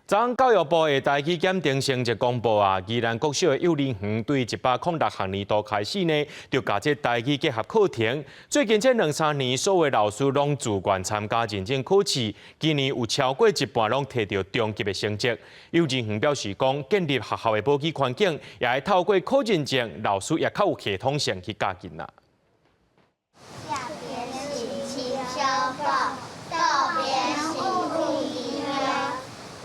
昨昏教育部的台語檢定成績公布啊，宜蘭國小的幼兒園對106學年度開始呢，就共這台語結合課程。最近這兩三年，所有老師攏自願參加認證考試，今年有超過一半攏提著中級的成績。幼兒園表示講，建立學校的母語環境，也會透過考認證，老師也較有系統性去教囡仔。下邊是七小寶，右邊是五一幺，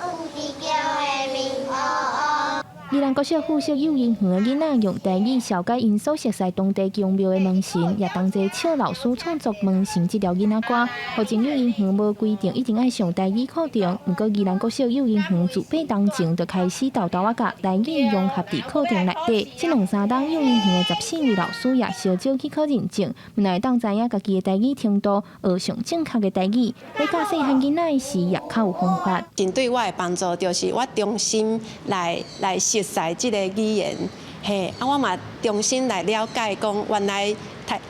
五一叫的面烏烏。宜蘭國小附設幼兒園的囡仔用台語紹介𪜶所熟似當地宮廟的門神，也同齊笑老師創作門神這條囡仔歌。目前幼兒園無規定一定愛上台語課程，毋過宜蘭國小幼兒園自8冬前就開始沓沓仔共台語融合佇課程內底。這兩三冬幼兒園的14位老師也相招去考認證，嘛會當知影家己的台語程度，學上正確的台語，咧教細漢囡仔時也較有方法。真對我的幫助就是我重新來熟悉這个語言，嘿，啊，我嘛重新來了解講，原來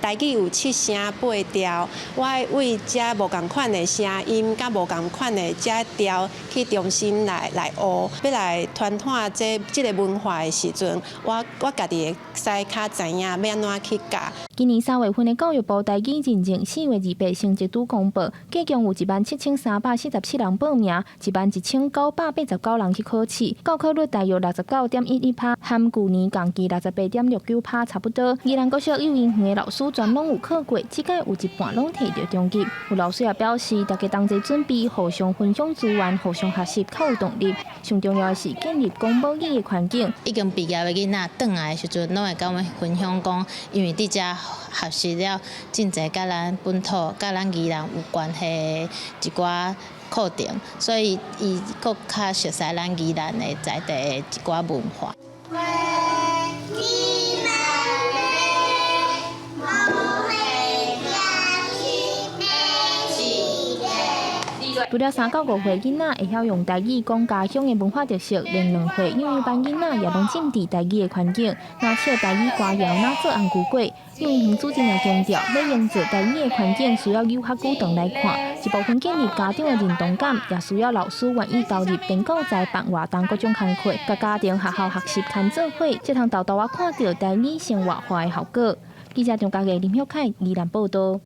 台語有七聲八調，我愛為這無仝款的聲音，佮無仝款的這調去重新來學，欲來傳統這个文化的時陣，我家己會使較知影欲按怎去教。今年3月份的教育部台語認證4月28成績拄公布，計共有17,347人報名，11,989人去考試，報考率大約69.11%，和舊年同期68.69%差不多。宜蘭國小幼兒園的老師全攏有考過，這屆有一半攏提著中級。有老師也表示，大家同齊準備，互相分享資源，互相學習，較有動力。上重要的是建立講母語的環境。已經畢業的囡仔轉來的時陣，攏會共阮分享講，因為佇遮學習了真濟佮咱本土、佮咱宜蘭有關係的一寡課程，所以伊閣較熟悉咱宜蘭的在地的一寡文化。你們的除了3到5歲囡仔會曉用台語講家鄉的文化特色，連2歲幼兒班囡仔也攏浸佇台語的環境，若唱台語歌謠，若做紅龜粿。幼兒園主任也強調，欲營造台語的環境，需要有較久長來看，一部分建立家長的認同感，也需要老師願意投入編教材、辦活動各種工課，共家庭學校學習牽做伙，才通沓沓仔看著台語生活化的效果。記者張家義、林曉凱宜蘭報道。